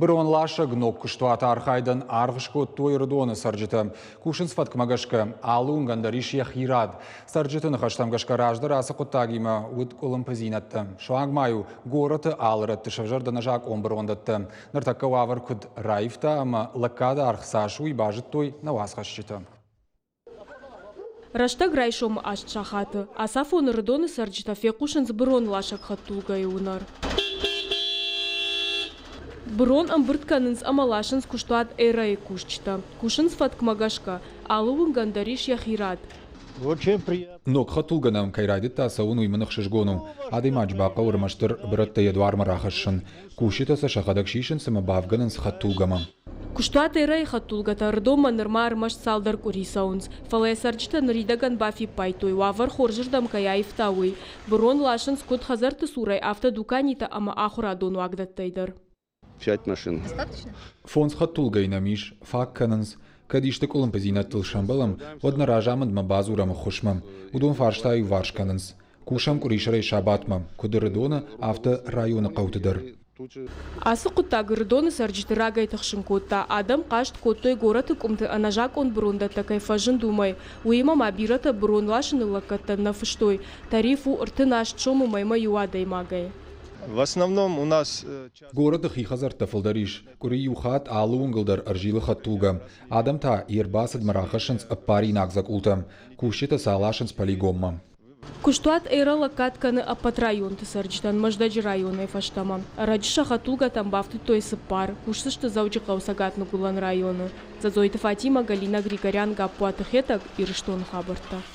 Быронласӕг ног куыстуаты архайдӕн аргъ скодтой Ӕрыдоны цӕрджытӕ. Кусынц фӕткмӕ гӕсгӕ. Алы уынгӕн дӕр ис йӕхи рад. Цӕрджыты ныхӕстӕм гӕсгӕ раздӕр ацы хъуыддагимӕ уыд къуылымпыдзинӕдтӕ. Суанг ма-иу горӕты алы рӕтты сӕвзӕрд ӕнӕзакъон бырондӕттӕ. Ныртӕккӕ уавӕр куыд раивта ӕмӕ лӕггады аргъ цас, уый базыдтой нӕ уацхӕсджытӕ. Рӕстӕг райсомы аст сахаты. Ацафон Ӕрыдоны цӕрджытӕ фехъусынц быронласӕг хӕдтулгӕйы уынӕр. Бырон ӕмбырд кӕнынц ӕмӕ ласынц куыстуат Эра-йы кусджытӕ. Кусынц фӕткмӕ гӕсгӕ. Алы уынгӕн дӕр ис йӕхи рад. Ног хӕдтулгӕ нӕм кӕй райдыдта цӕуын, уый мын ӕхсызгон у. Адӕймаджы бахъӕуы ӕрмӕстдӕр бырӕттӕ йӕ дуармӕ рахӕссын. Кусджытӕ сӕ сӕхӕдӕг сисынц ӕмӕ бавгӕнынц хӕдтулгӕмӕ. Куыстуат Эрӕйы хӕдтулгӕтӕ Ӕрыдонмӕ нырма ӕрмӕст цалдӕр къуыри цӕуынц, фӕлӕ йӕ цӕрджытӕ ныридӕгӕн бафиппайдтой, уавӕр хорзырдӕм кӕй аивта, уый. Бырон ласынц куыд хӕдзӕртты цурӕй, афтӕ дуканитӕ ӕмӕ ахуырадон уагдӕттӕй дӕр. Пять машин. Фондз хӕдтулгӕйы нӕм ис, фаг кӕнынц. Кӕд исты къуылымпыдзинӕдтыл сӕмбӕлӕм, уӕд нӕ разамындмӕ бадзурӕм ӕххуысмӕ. Уыдон фарста иуварс кӕнынц. Кусӕм къуырисӕрӕй сабатмӕ, куыд Ӕрыдоны, афтӕ районы хъӕуты дӕр. Ацы хъуыддаг Ӕрыдоны цӕрджыты рагӕй тыхсын кодта. Адӕм хъаст кодтой, горӕты къуымты ӕнӕзакъон бырондӕттӕ кӕй фӕзынд, уымӕй. Уыимӕ ма бирӕтӕ бырон ласыны лӕггӕдтӕн нӕ фыстой. Тариф у 38 сомы мӕймӕ иу адӕймагӕй. В основном у нас Горӕты хи хӕдзӕрттӕ фылдӕр ис. Къуыри иу хатт алы уынгыл дӕр ӕрзилы хӕдтулгӕ. Адӕм та йе рбацыдмӕ рахӕссынц ӕппаринаг дзӕкъултӕ. Кусджытӕ сӕ аласынц полигонмӕ. Куыстуат Эра лӕггад кӕны ӕппӕт районты цӕрджытӕн Мӕздӕджы районӕй фӕстӕмӕ. Ӕрӕджы сӕ хӕдтулгӕтӕм бафтыдтой цыппар, кусдзысты Дзӕуджыхъӕуы цӕгат-ныгуылӕн районы. Дзӕдзойты Фатимӕ, Галина Григорян, Гаппуаты Хетӕг, Ирыстоны хабӕрттӕ.